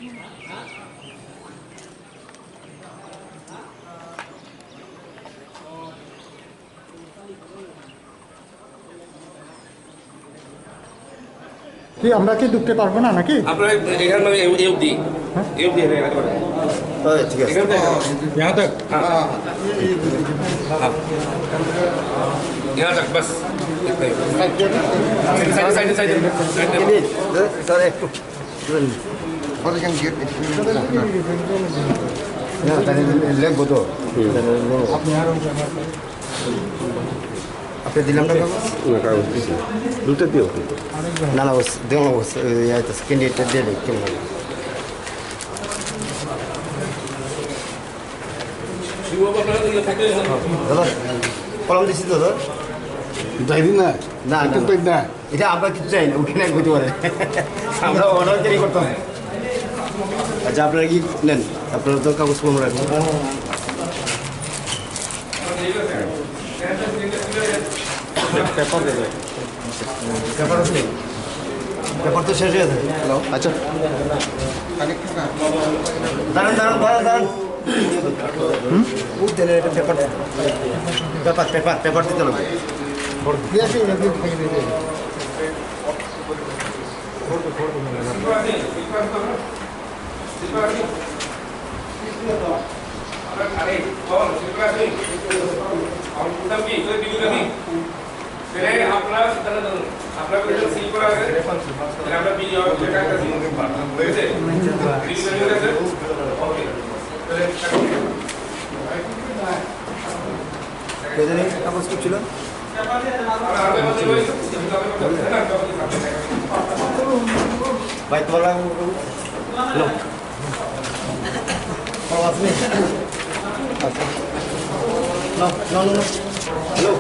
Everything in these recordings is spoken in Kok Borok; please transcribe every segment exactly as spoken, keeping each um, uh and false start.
কি আমরা কি ঢুকতে পারবো না নাকি? আপনারা এখান থেকে এ-, এ অবধি। হ্যাঁ? এ অবধি এখানে রাখতে পারেন। হ্যাঁ, ঠিক আছে। এখান থেকে। यहाँ तक। হ্যাঁ। হ্যাঁ। यहाँ तक, बस। इतना ही। Side, side, side, side. Sir, একটু। না, তাহলে লেখবো তো। আপনি দিলাম না কাগজ? না, কাগজ দিছি। দুটো দিও। না, না, ওই দিও না, ওই, ওই, ইয়ে, তো ক্যান্ডিডেট দিয়ে দিই, কেমন হবে? দাদা, কলম দিছি তো, দাদা? যাইনি না। না, না, একটু না। পেট না। এটা আমরা কিছু চাই না, ওখানে এক হইতে পারে। আমরা অর্ডার তৈরি করতাম। আচ্ছা, আপনারা কি নেন? আপনারা তো কাগজ কলম রাখবেন। পেপার দেবে। পেপার আছে? পেপার তো শেষ হয়ে গেছে। হ্যালো। আচ্ছা। দাঁড়ান, দাঁড়ান, দাঁড়ান, দাঁড়ান। হুম? ও দেন, এটা পেপার। পেপার, পেপার, পেপার দিতে হবে। ভাই, তোমার লাগবে? হ্যালো। কল আছে? আচ্ছা। নাও, নাও, নাও, নাও। Hello.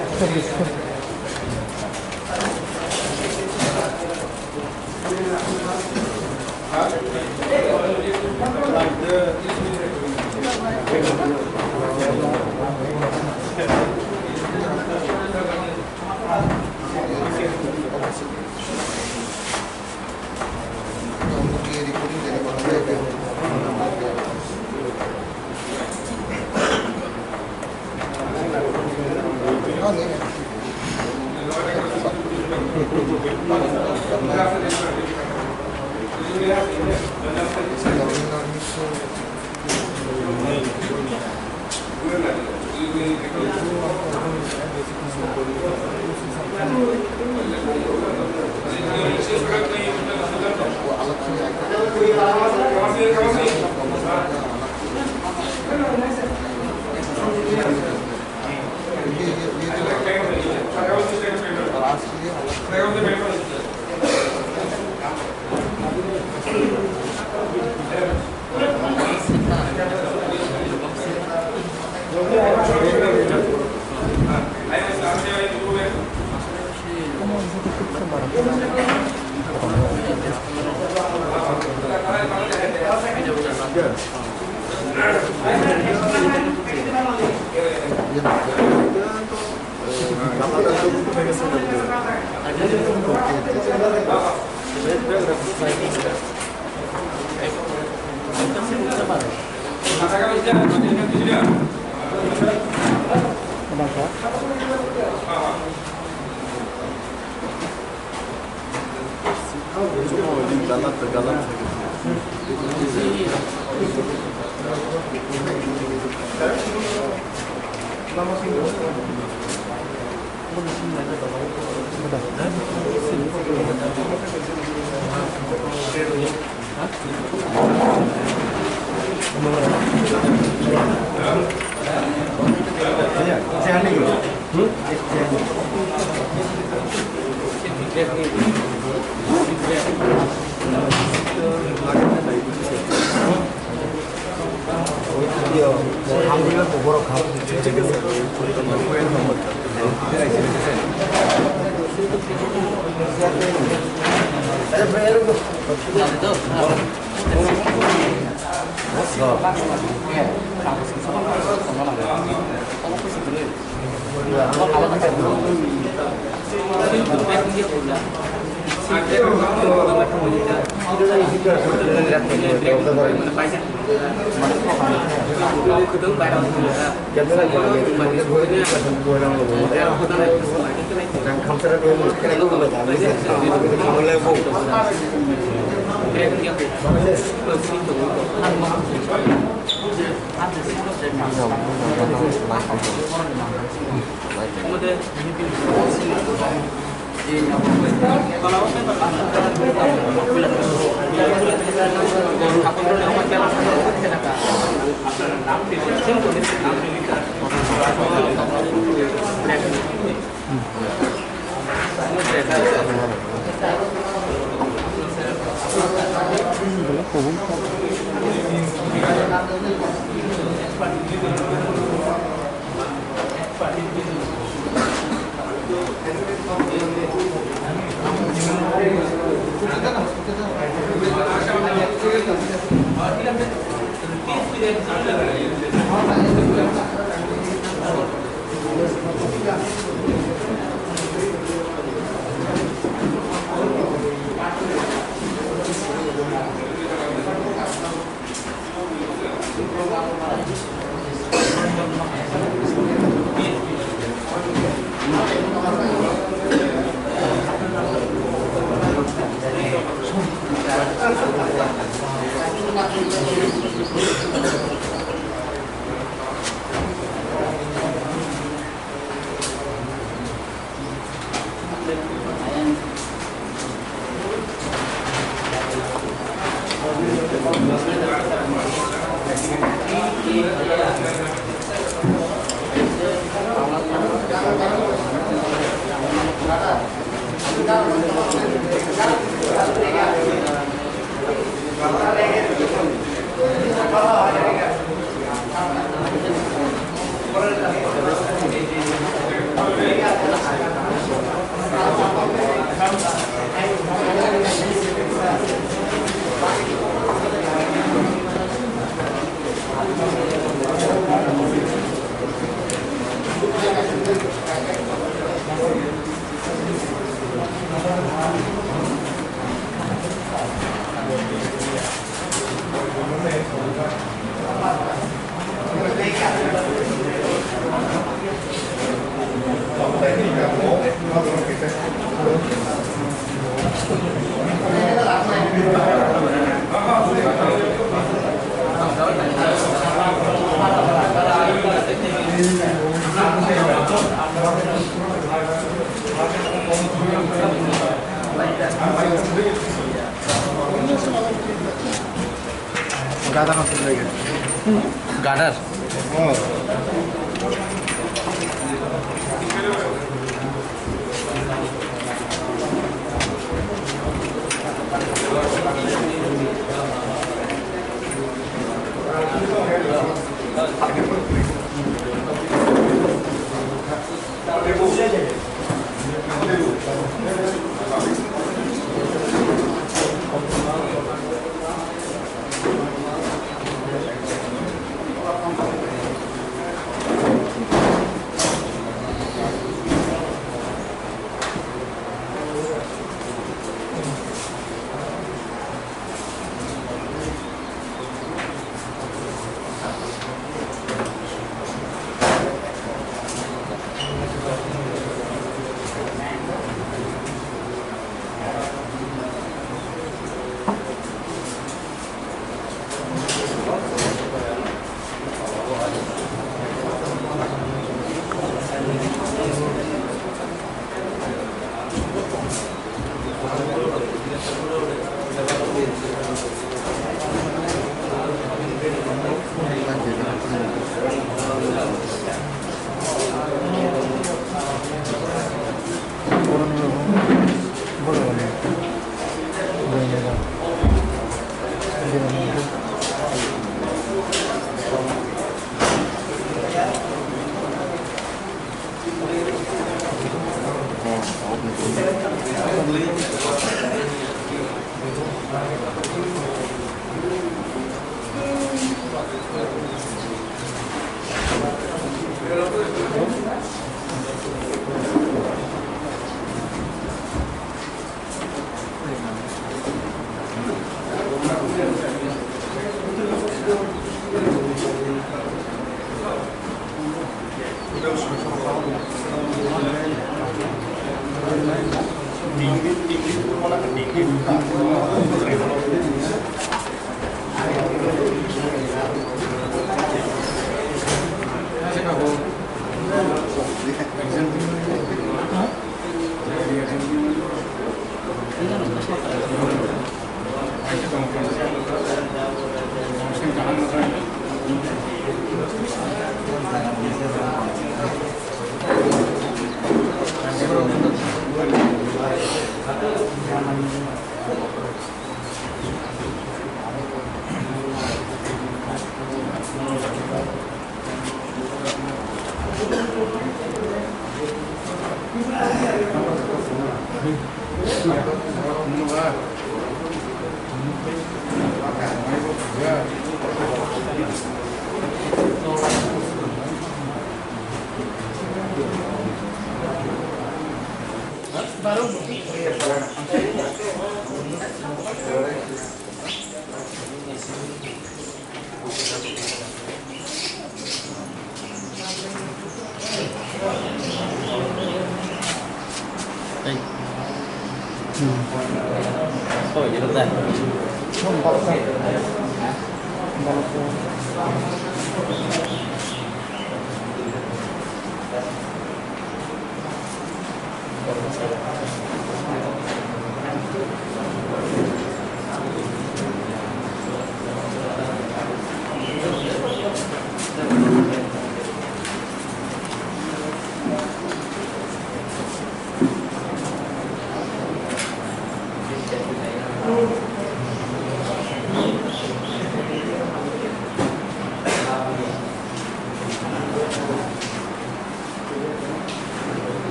Gadar.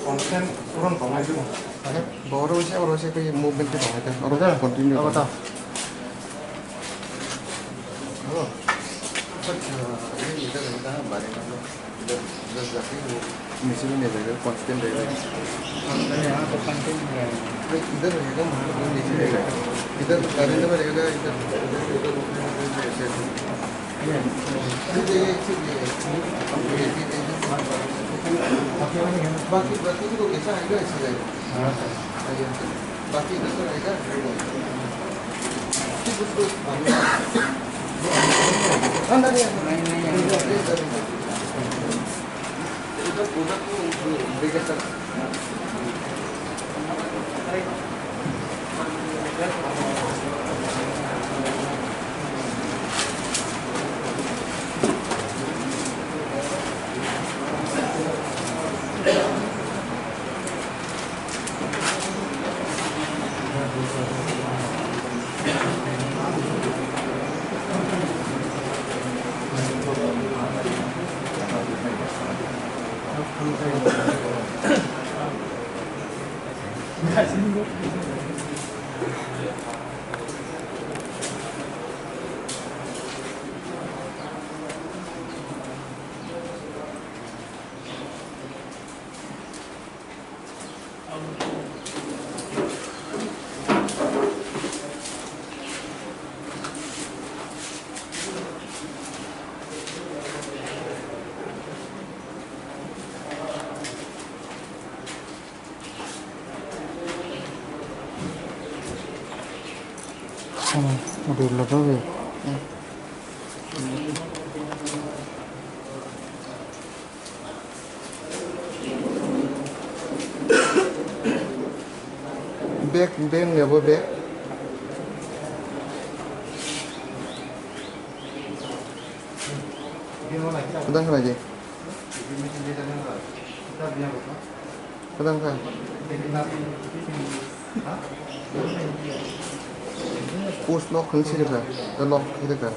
Consent puron tongnai dulu. Oro se, oro se, koi movement ke tongnai ta. Oro continue. Abo ta. Oh. Acha, ini kita, kita balik apa? Just, just, just, ini sini nih, constant dari. Constant ya, constant ya. इधर रहेगा, नीचे रहेगा। इधर गाड़ी नंबर रहेगा, इधर, इधर, इधर रुकने में ऐसे ऐसे। बाकी, बाकी को कैसा आएगा, ऐसे जाएगा। हाँ, सर। आइए, बाकी इधर से रहेगा। ठीक, उसको अंदर ही, अंदर। नहीं, नहीं, अंदर। इधर, उधर को देखे, sir. Bag, bag nebo bag. Kadang lagi. Kadang kan. Post lock kan sih dekat. Lock sih dekat.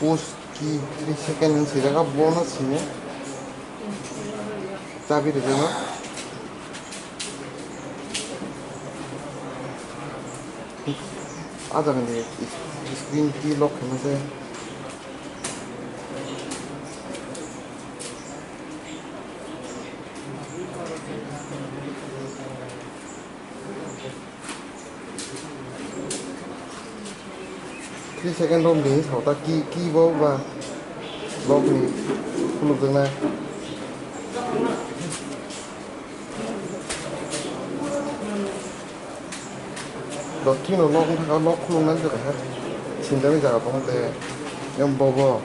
Post key three second wng swijak, ah, bono sini chabi rijak no. Ah jaga ni screen key lock khaima se. Three second romni sota ki, ki bo ba lock ni khulukjaknai. Dot three no lock wngkha, lock khuluknani jaga hai. Sindani jaga tong de. Em bobo.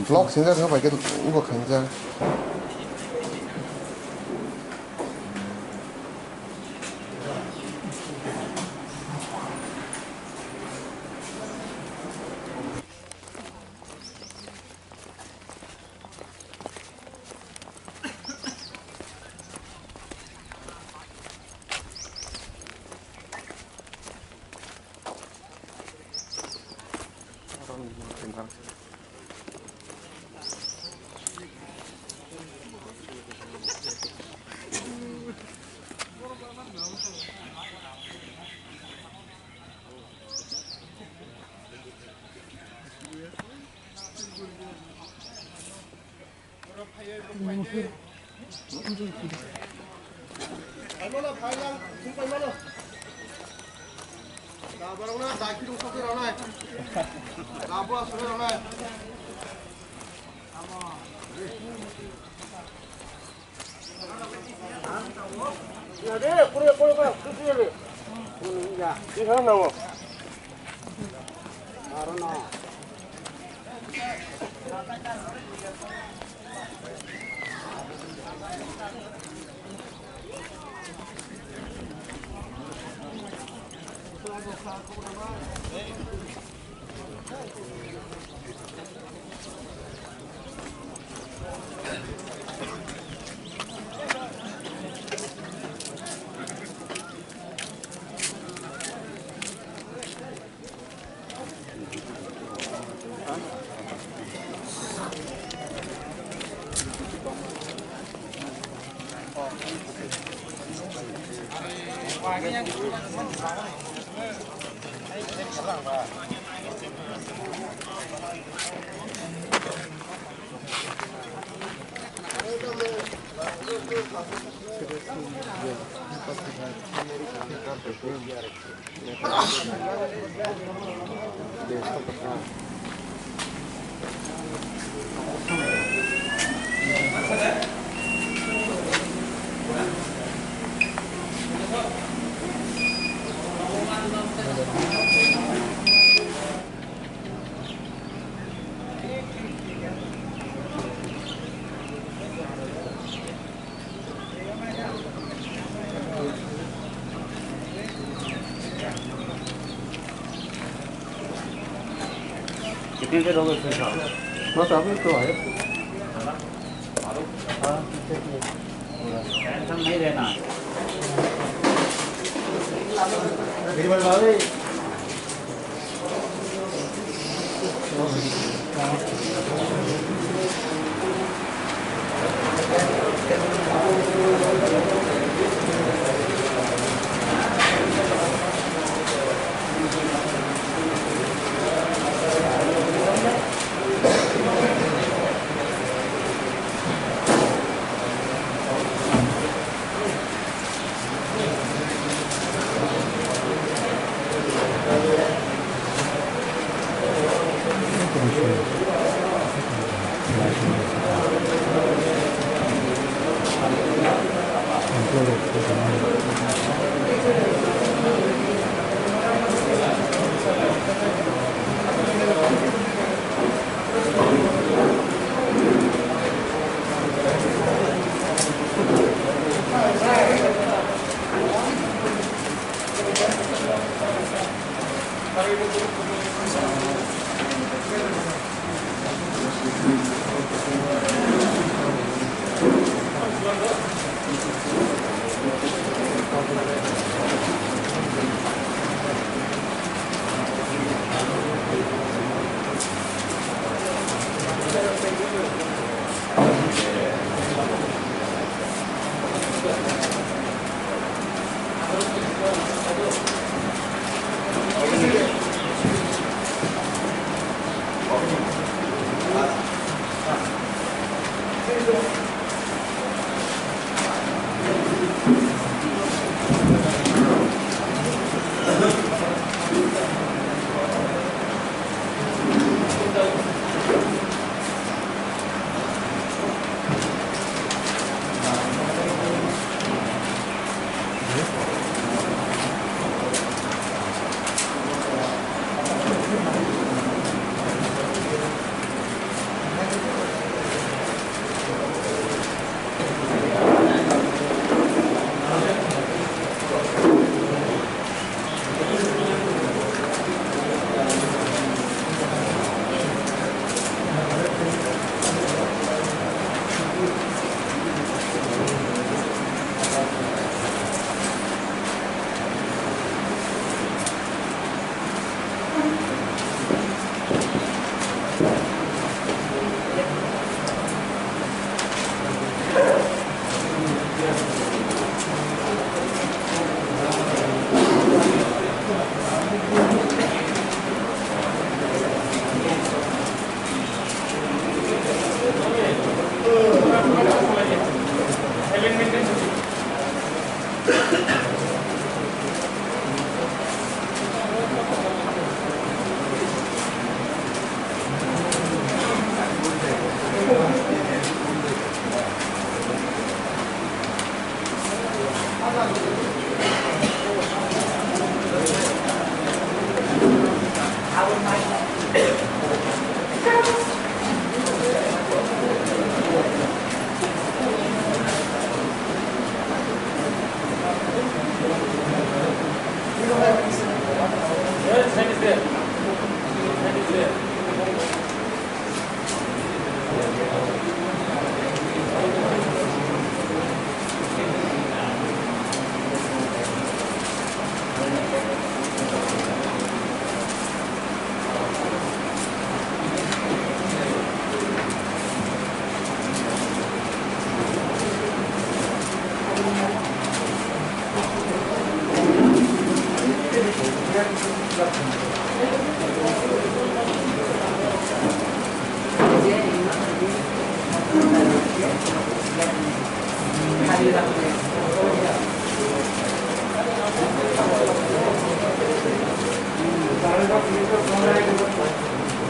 Lock singjak kha bai khe ubo khainjak. कितने देर हो गए इसमें साहब? बस अभी तो है। हाँ, पीछे की। टेंशन नहीं लेना है।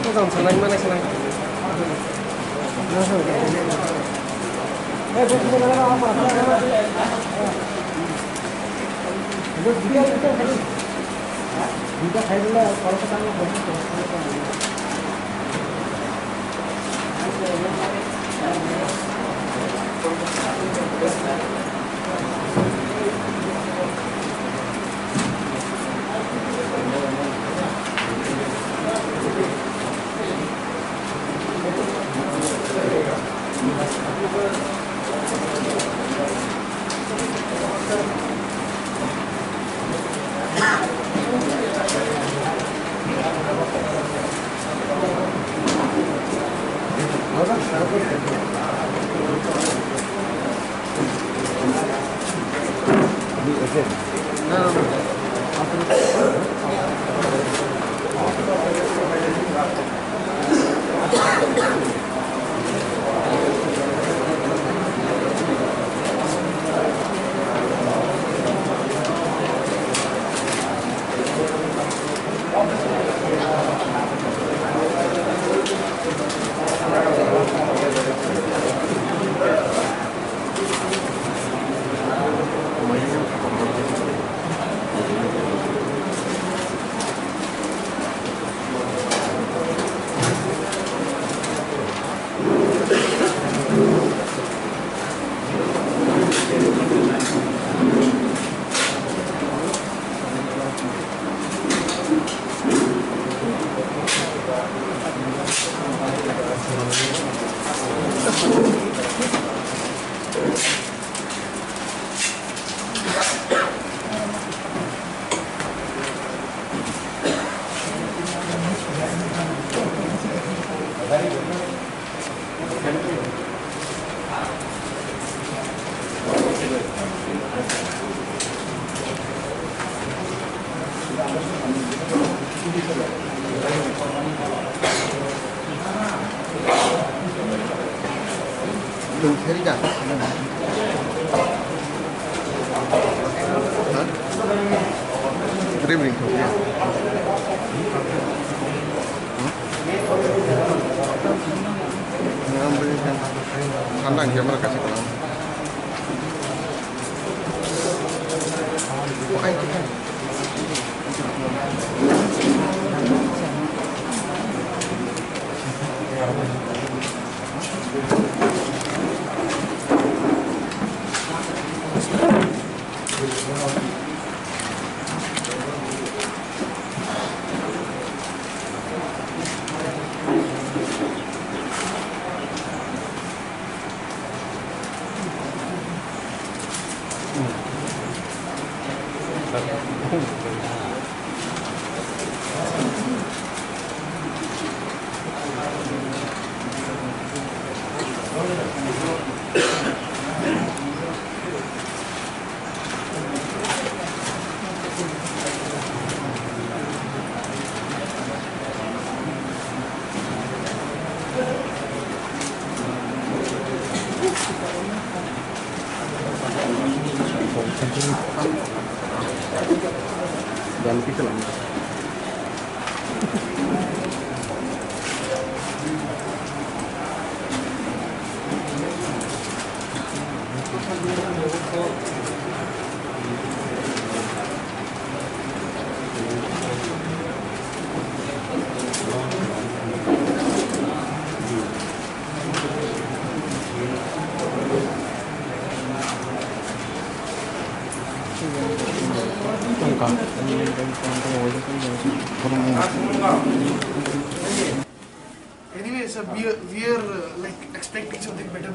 Mochang salai mani salai. Nwng theri da? Ha? Rim ring thok ya. Hmm? Nwng ang bini kan. Sandang camera kasi kalang. Oh, ai, kita. So we are, we are uh, like expecting something better.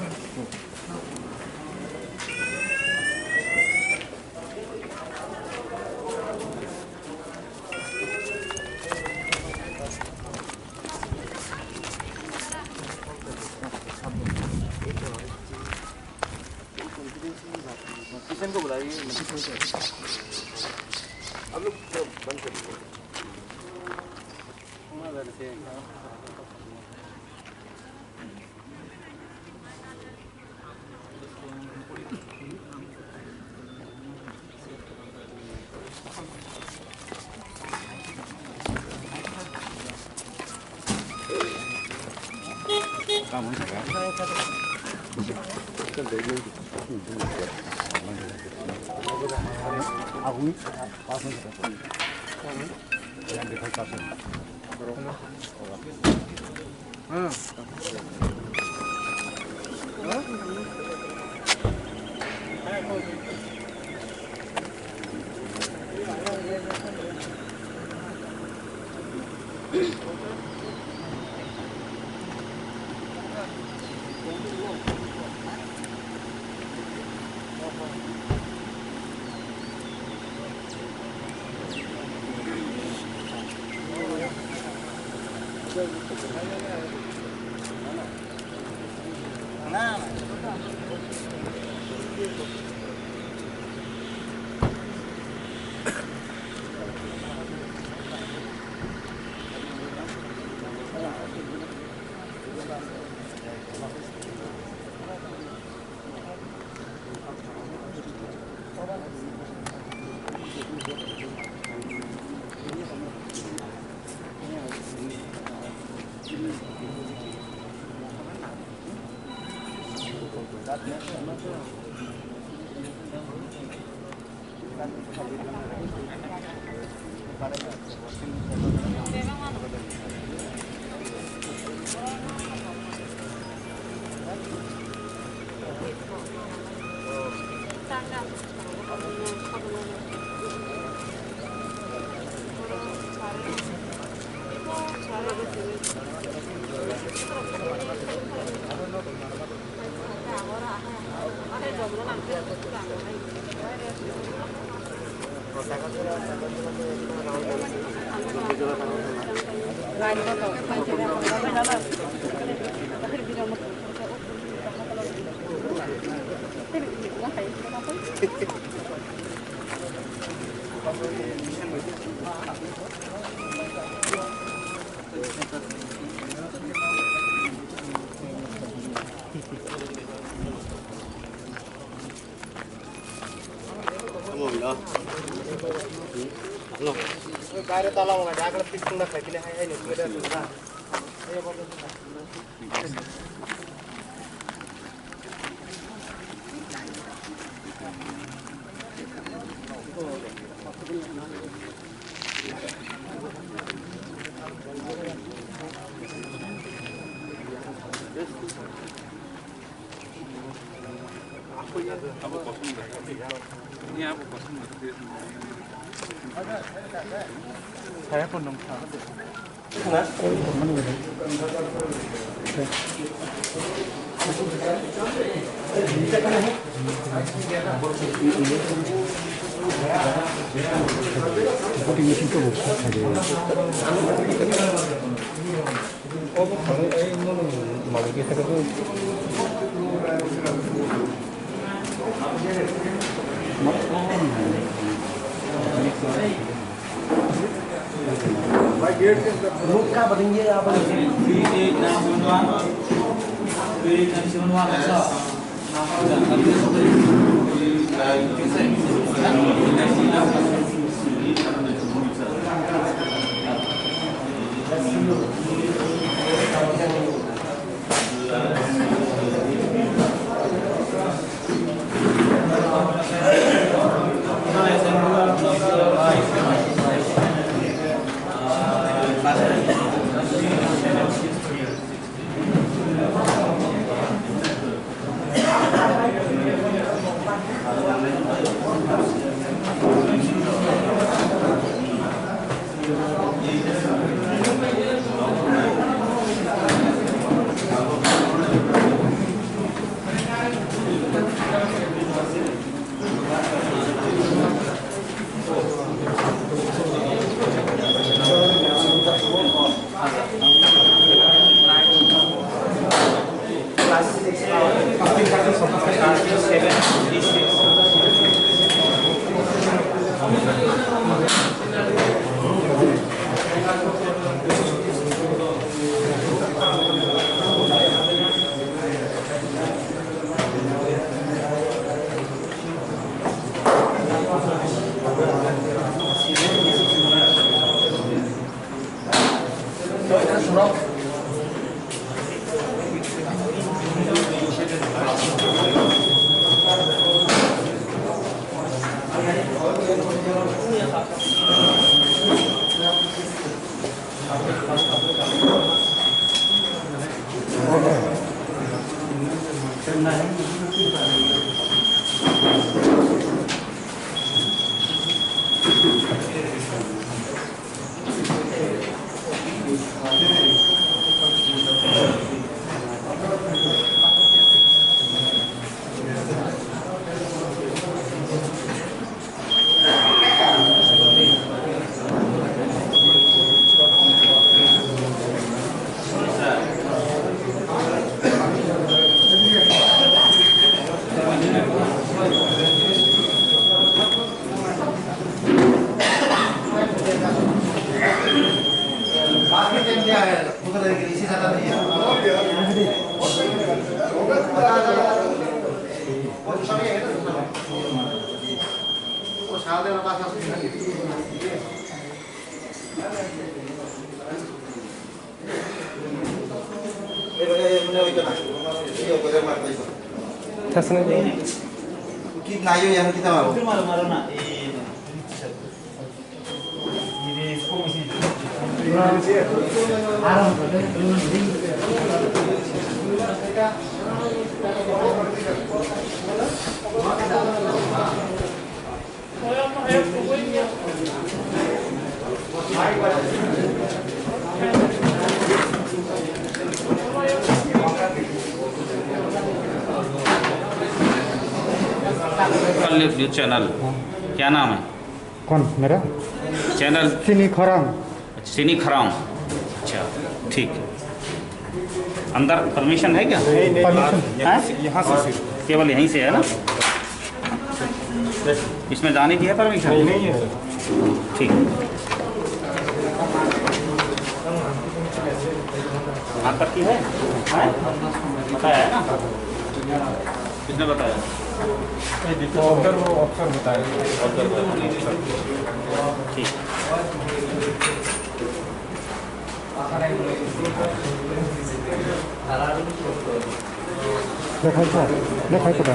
Kishan को बुलाइए। आप लोग बंद कर दीजिए। Bayre tala wngkha, jagra fixing na khaikhe hai hai nukle da. Saya pun nungsa. Thasna di. Kit nayo yang kita mau. कर लियो news channel, क्या नाम है? कौन मेरा? चैनल। सिनी खरांग। अच्छा, सिनी खरांग। अच्छा, ठीक। अंदर परमिशन है क्या? नहीं, नहीं, परमिशन। यहाँ से, हाँ? यहाँ से सिर्फ। केवल यहीं से है ना? इसमें जाने की है परमिशन? नहीं, नहीं है सर। ठीक। यहाँ तक की है? हाँ? बताया है ना? किसने बताया? ये देखो, ऑफिसर, वो ऑफिसर बताया। ऑफिसर बताया। ठीक। Dekhai kho, dekhai kho da.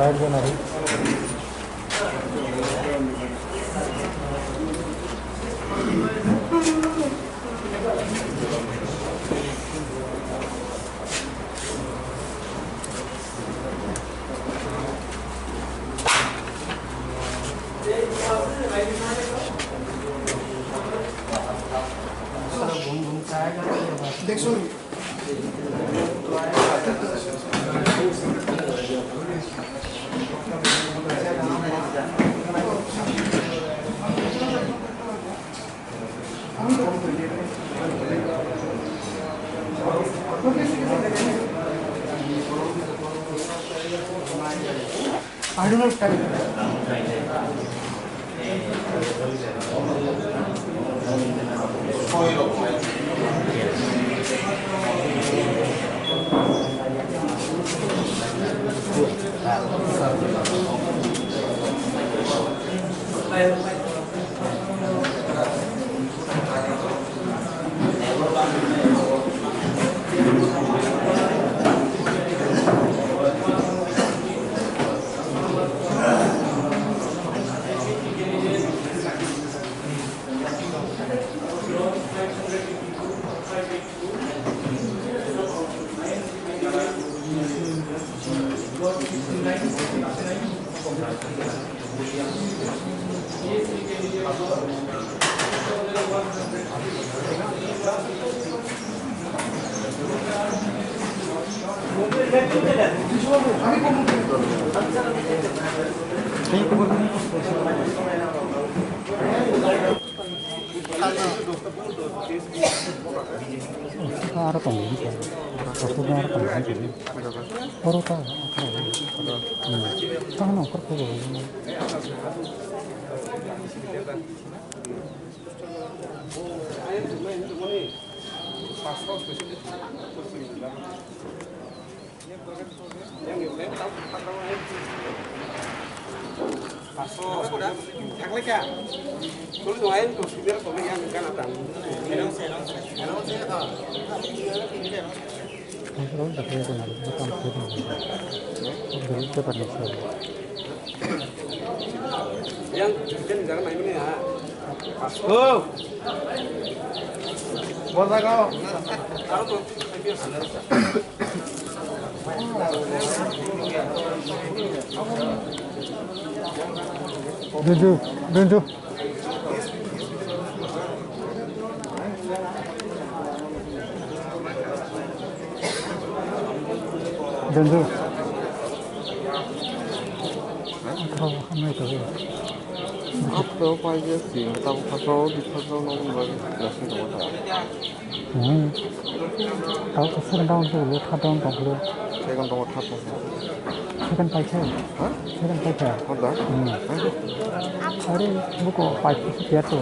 Side bana hai. Aro tongo, aro tongo. Oro ta, hmm. Ta no, kor ko. Dunju, dunju. Dunju. Athro hamnai tongo. Athro paijak si, tabuk khasao, di khasao nokni bagwi lasing tongo ta. Hmm. Tao to second round se ulo, third round tong phuru. Second round, third round. Second paikha. Ha? Second paikha. Hada? Hmm. Paikha. Are, buko paikha se tiya to.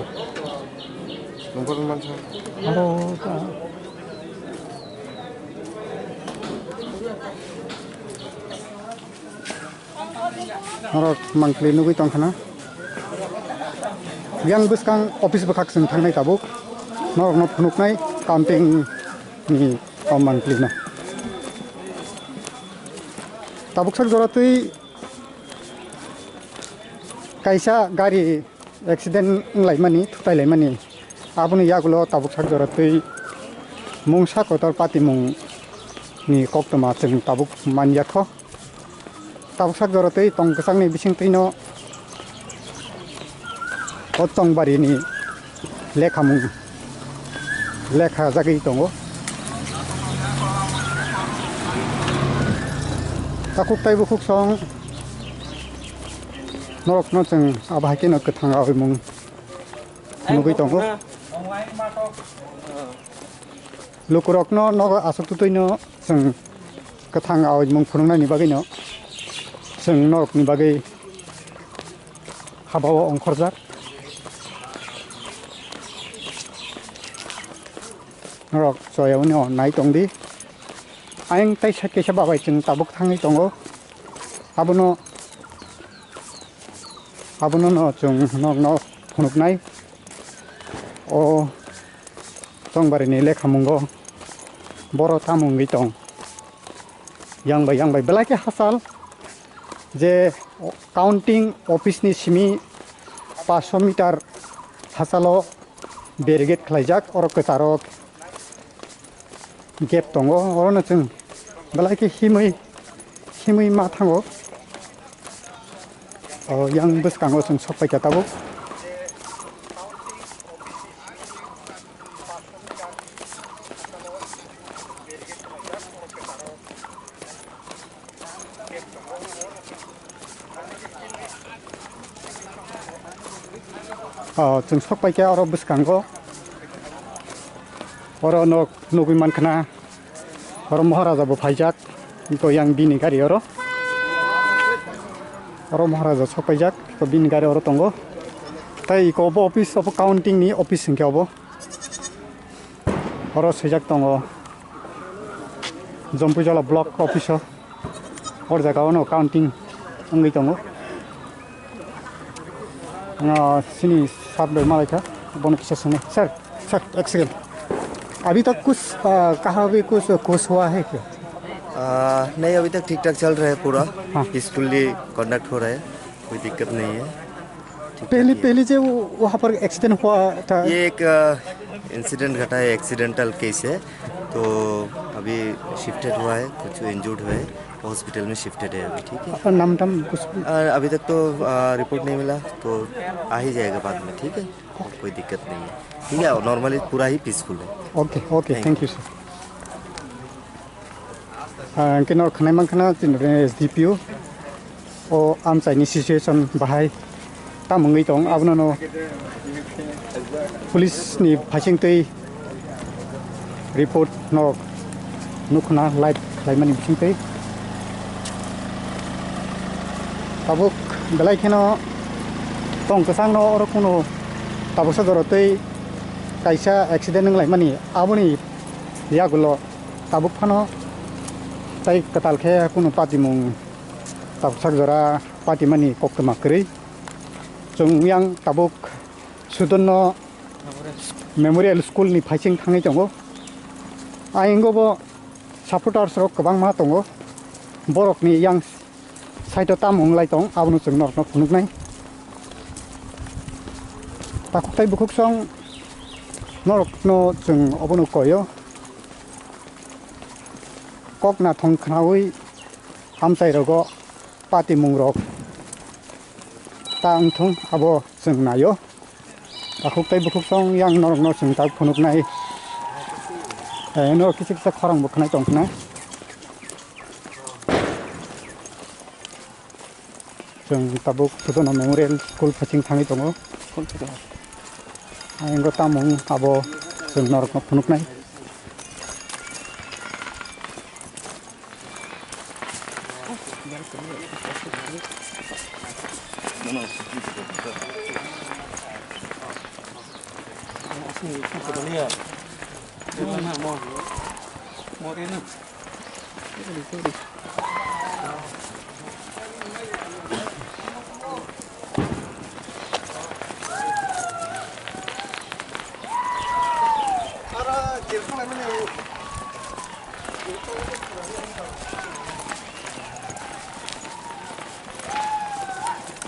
Nungkor mansa. Aro ta. Norok mangpili nugui tongkhana. Yang bwskang office bwkhak chwng thangnai tabuk. Norokno phunuknai counting ni o mangpili no. Tabuk sak jora twi kaisa gari accident wnglaimani, thutailaimani. Aboni yagulo tabuk sak jora twi mungsa kotor patimung ni koktwma chwng tabuk manyakho. Tabuk sak jora twi tong kwchangni bisingtwino o Chongbari ni lekhamung lekha jagwi tongo. Takhuk tei bukhuk song norokno chwng abo hai kheno kwthang aoimung nugwi tongo. Lukurokno nogo aswk twtwino chwng kwthang aoimung phunuknaini bagwino chwng norokni bagwi habao ongkhorjak. Norok choyaui no nai tongdi. Ayang tei side kaisa babai chwng tabuk thangwi tongo. Abono, abono no chwng nokno phunuknai. O Chongbari ni lekhamungo boro tamo wngwi tong. Yang bai, yang bai belai khe hachal je counting office ni simi paanch sho meter hachalo barricade khlaijak, oro kwcharo gate tongo, orono chwng belai khe himwi, himwi ma thango. O yang bwskango chwng sok paikha tabuk. O, chwng sok paikha oro bwskango. Oro nok nugwi mankhna. Oro Maharaja bo phaijak. Iko yang bini gari oro. Oro Maharaja sok paijak, to bini gari oro tongo. Tai iko obo office, obo counting ni office hwnkhe obo. Oro swijak tongo Jompuijala block office o. Or jaga ono counting wngwi tongo. Nga sini sir bai malaikha, bono kisa swngnai. Sir, sir, ek second. अभी तक कुछ, आ, कहाँ भी कुछ, कुछ हुआ है क्या? आ, नहीं, अभी तक ठीक ठाक चल रहा है पूरा। हाँ। पीसफुली कंडक्ट हो रहा है, कोई दिक्कत नहीं है। ठीक ठाक पहले, ही है। पहले जो वो, वहाँ पर एक्सीडेंट हुआ था। ये एक, आ, इंसिडेंट घटा है, एक्सीडेंटल केस है, तो अभी शिफ्टेड हुआ है, कुछ इंजर्ड हुए हैं, हॉस्पिटल में शिफ्टेड है अभी, ठीक है। और नाम टाम कुछ? आ, अभी तक तो, आ, रिपोर्ट नहीं मिला, तो आ ही जाएगा बाद में, ठीक है, कोई दिक्कत नहीं है, ठीक है, नॉर्मली पूरा ही पीसफुल है। Okay, okay, thank you. Thank you, sir. Ah, hwnkhe norok khwnai mankha na chini S D P O o amchaini situation bahai tamo wngwi tong, abono no police ni phaising twi report norok nukhna live khlaimani bising twi. Tabuk belai kheno tong kwchangno oro kuno tabuksa jora twi kaisa accident wnglaimani, aboni yagulo tabuk phano tai kwtal khe kunu patimung tabuksak jora patimani koktwma kwrwi. Chwng yang tabuk Sudonno Memorial School ni phaising thangwi tongo. Ayingo bo supporters rok kwbangma tongo. Borokni yang side o tamo wng lai tong, abono chwng norokno phunuknai. Takhuk tai bukhuk song norokno chwng obono koio. Kok nathong khnaui amchai rogo patimung rok ta wngthung abo chwng naio. Takhuk tai bukhuk song yang norokno chwng tak phunuknai. Eh, norok kisa kisa khorang bo khwnai tong khna. Chwng tabuk Sudono Memorial School phaising thangwi tongo. Ayingo tamung abo chwng norokno phunuknai.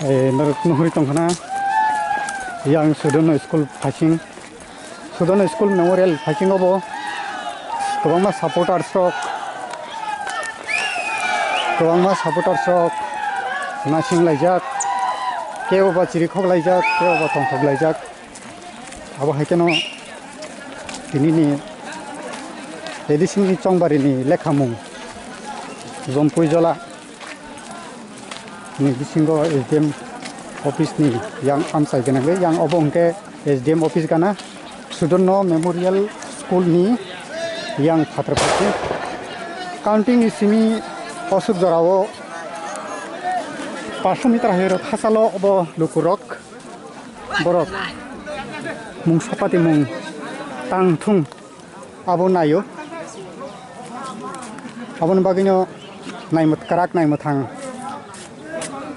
Eh, norok nuhuri tongkhana yang Sudono school phaising, Sudono school memorial phaisingo bo kwbangma supporters rok, kwbangma supporters rok nasing laijak, kebo ba chirikhok laijak, kebo ba tongthok laijak. Abo hai kheno tinini A D C ni Chongbari ni lekhamung Jompui Jola ni bisingo S D M office ni yang amchai gwnangwi, yang obo hwnkhe S D M office gana Sudonno Memorial School ni yang phatar phatar. Counting ni simi osuk jorao paanch meter hai rok hachalo obo lukurok. Borok mung sapati mung tang thung abo naio. Aboni bagwino naimwt-, kwrak naimwthang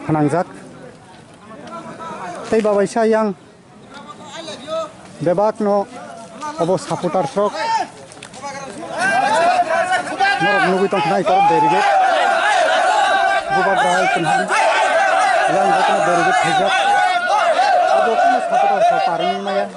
phnangjak. Tei babaisa yang bebakno obo supporters rok. Norok nugwi tongkha nai tor barricade. Bubagra hai tongkha. Yang hai tongkha barricade khaijak. Abo kunu supporters rok parwngwi maya.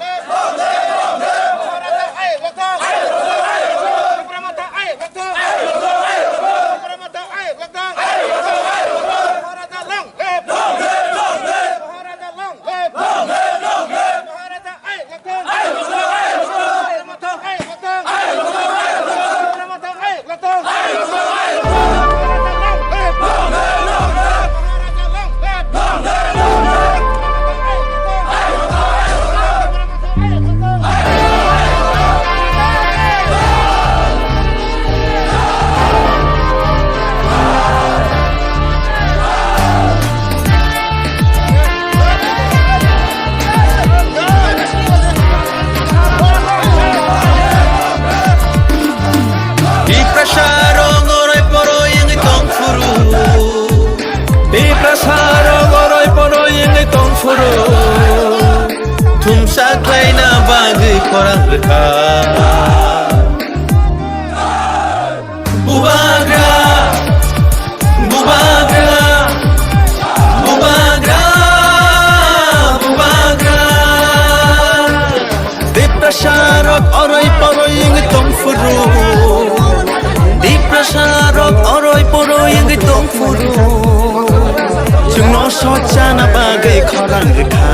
Phuru thumsa khlaina bagwi khorang rwkha. Bubagra, bubagra, bubagra, bubagra. Tiprasa rok oroi poroi wngwi tong phuru. Tiprasa rok oroi poroi wngwi tong phuru. Chwngno sochana bagwi khorang rwkha.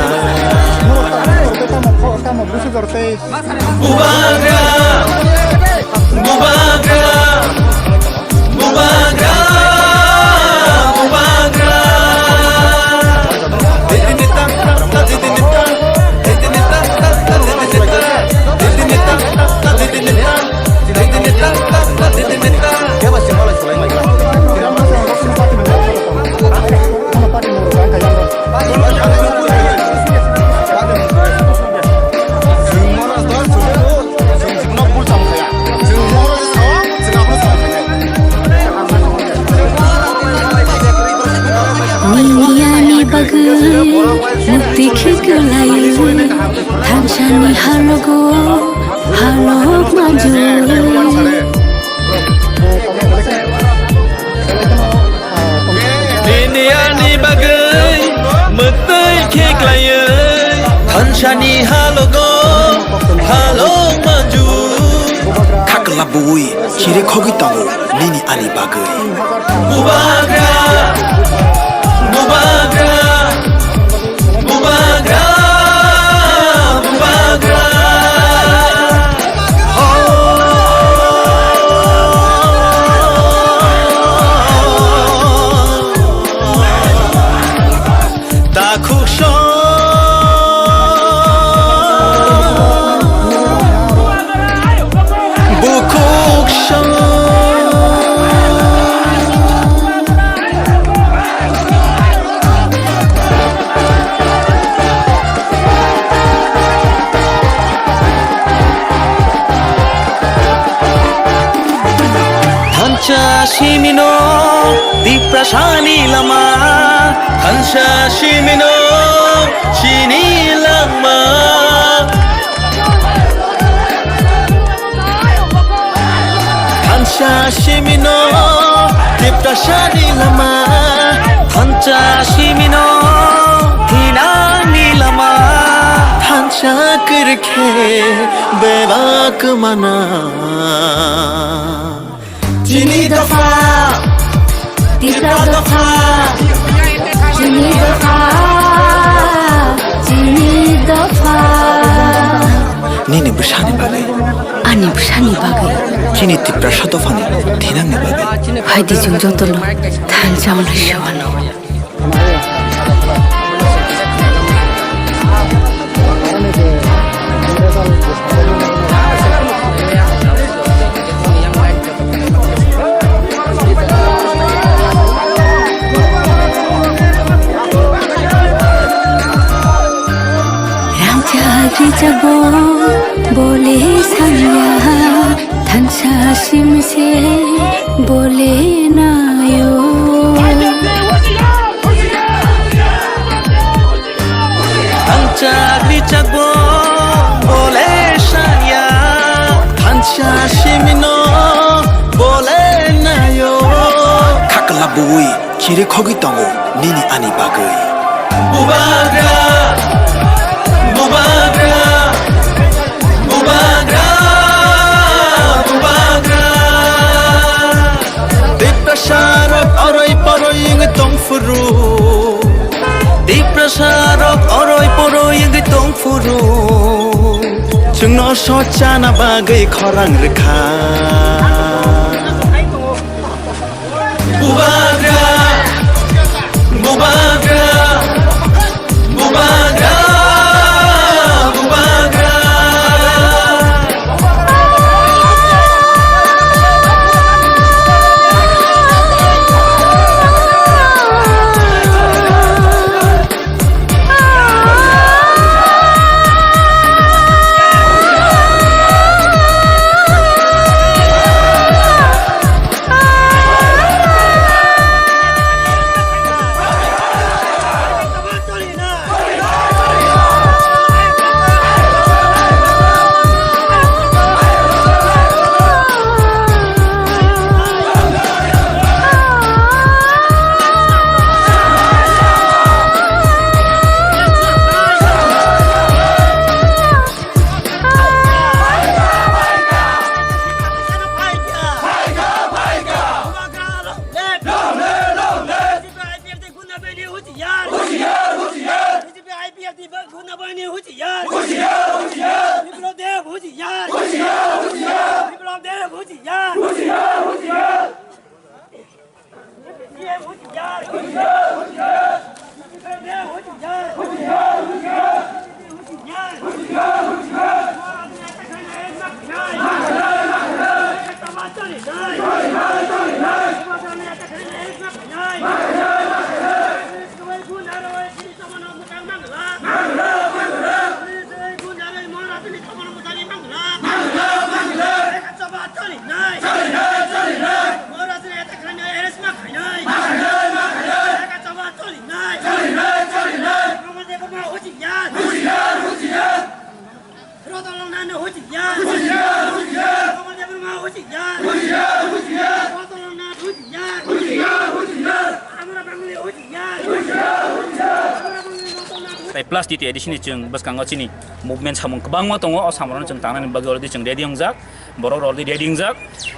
Bubagra, bubagra, bubagra, bubagra. Nini ani bagwi mukti khiklai, thansani halogo halok manjui. Nini ani bagwi mwtwi khe klaiwi, thansani halogo halok manju. Khakla bui chiri khogwi tongo nini ani bagwi. Bubagra, bubagra, bubagra, bubagra. Takhuk song, bukhuk song. Thansa simino Tiprasani lama, thansa simino chini langma. Thansa simino Tiprasani lama, thansa simino thinani lama, thansa kwrwikhe bebak mana. Chini dopha, Tipra dopha, chini dopha, chini dopha. Nini bwsani bagwi. Ani bwsani bagwi. Chini Tiprasa dophani thinangni bagwi. Phaidi chwng jotono thansa wngwi sewano. Rangchak rijak bo bole sanya, thansa simse bole nayo. Rangchak rijak bo bole sanya, thansa simino bole nayo. Khakla bui chiri khogwi tongo nini ani bagwi. Bubagra, bubagra, bubagra, bubagra. Tiprasa rok oroi poroi wngwi tong phuru. Tiprasa rok oroi poroi wngwi tong phuru. Chwngno sochana bagwi khorang rwkha. Bubagra, bubagra, bubagra, bubagra. Tai plus D T A D C ni chwng bwskango chini movement samung kwbangma tongo, o samung rok chwng tangnani bagwi already chwng ready wngjak, borok rok already ready wngjak.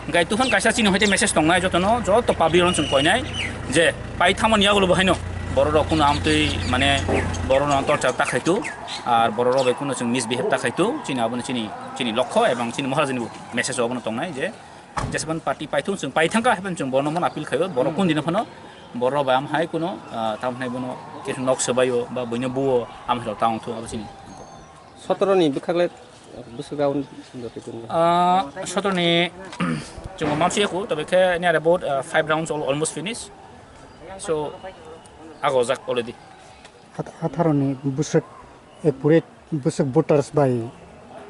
Hwnkhe tuphang kaisa chini hoite message tongnai jotono, joto public rok chwng koinai je pai thamani yagulo bo haino borok rok kuno amtwi mane borok rok torture ta khaitu, ar borok rok bai kuno chwng misbehave ta khaitu, chini abono chini, chini lokho ebong chini Maharaj ni bo message abono tongnai je Jesban party paithung chwng paithangkha, haiphano chwng bono mano appeal khaio, borok kundina phano borok bai am hai kuno, ah, tamo hinai bono kisu nok swbaio ba buino buo am hai rok tang thung abo chini. Sotoro ni bwkhak le bwswk round joto tong? Ah, sotoro ni chwng mamsi yaku, tobe khe near about, ah, five rounds al-, almost finish. So, ago jak already. Hat-, hatharo ni bwswk accurate bwswk voters bai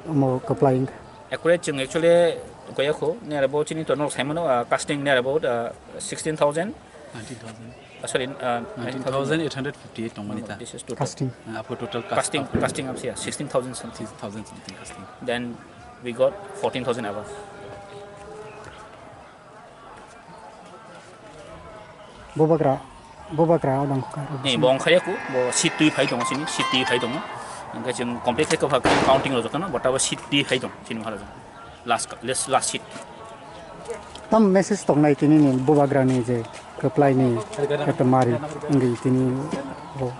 omo kwplai wngkha. Accurate chwng actually goya kho, near about chini to nok saimano, ah, casting near about, ah, sixteen thousand. Nineteen thousand. Ah, sorry, ah, nineteen thousand eight hundred fifty-eight tongmani ta. This is total. Casting. Ah, apo total cas-, casting, apo casting up here, sixteen thousand something. Six thousand something casting. Then we got fourteen thousand above. Bubagra, bubagra odang kha. Ni bo ongkhai ku, bo seat twi phai tongo sini, seat twi phai tongo. Hingke chwng complete khe kwphak counting rok jotono, bo tabo seat twi phai tong sini maharaj. Last, last, last seat. Tam message tongnai tini ni bubagra ni je kwplai ni eto mari wngwi tini bo.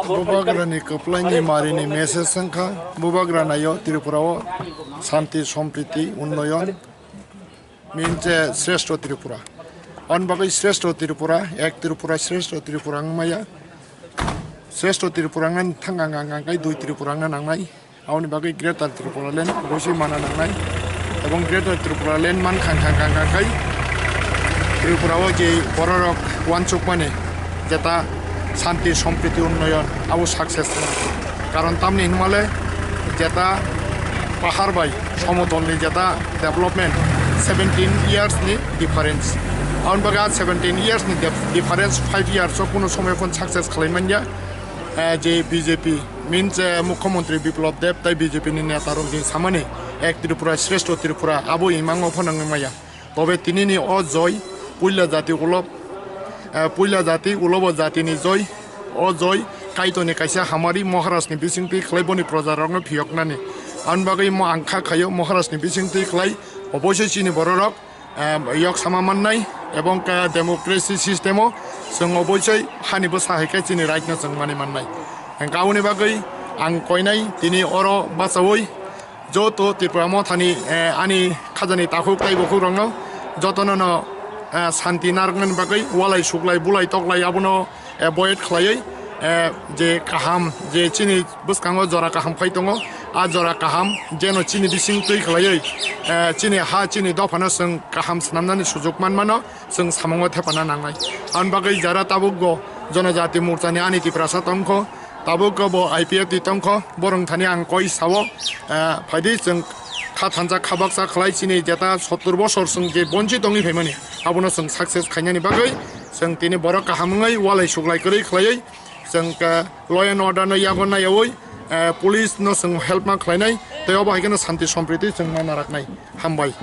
Bubagra ni kwplai ni mari ni message wngkha, bubagra nayo Tripura o shanti, sompriti, unnoyon. Means, eh, Shrestho Tripura. Aboni bagwi Shrestho Tripura, ek Tripura, Shrestho Tripura wngmaya. Shrestho Tripura wngna thang ang, ang, ang kai dui Tripura wngna nangnai. Aboni bagwi Greater Tripura Land oboisoi mana nangnai. Ebong Greater Tripura Land man khang, khang, khang, khang kai Tripura o je bororok wansukmani jeta shanti, sompriti, unnoyon abo success wngna. Karon tamni hinmale jeta pahar bai somodolni jeta development seventeen years ni difference. Aboni bagwi a seventeen years ni def-, difference five years o kuno somoy phano success khlai manya. Eh, je B J P means, eh, Mukhyamantri Biplab Deb tai B J P ni neta rok je samani ek Tripura Shrestho Tripura abo imang o phano wngwi maya. Tobe tinini o joi puila jati ulo, eh, puila jati ulo bo jatini joi, o joi Kaitorni kaisa hamari Maharajni bisingtwi khlai boni projarokno phiyoknani. Aboni bagwi mo ang kha khaio Maharajni bisingtwi khlai oboisoi chini bororok, eh, yok sama mannai ebong ka democracy system o chwng oboisoi hani bwsa hai khe chini right no chwng mani mannai. Hwnkhe aboni bagwi ang koinai tini oro bachaui joto Tripura Mothani, eh, ani khajani takhuk tai bukhuk rokno jotono no, eh, santi narwknani bagwi walai suklai bulai toklai abono, eh, avoid khlaiwi, eh, je kaham je chini bwskango jora kaham phai tongo, a jora kaham jeno chini bising twi khlaiwi, eh, chini ha chini dophano chwng kaham swnamnani sujuk manmano chwng samungo thepana nangnai. Aboni bagwi jara tabukbo Jonojati Morchani ani Tiprasa tongkho, tabukbo I P F T tongkho, borok thani ang koi sao, eh, phaidi chwng kha thansa kha baksa khlai chini jeta sottor bosor chwng je bonchi tongwi phaimani, abono chwng success khainani bagwi chwng tini borok kaham wngwi walai suklai kwrwi khlaiwi chwng, eh, law and order no yago naiyawi, eh, police no chwng help ma khlainai, tei obo hai kheno shanti sompriti chwng ma naraknai. Hambai.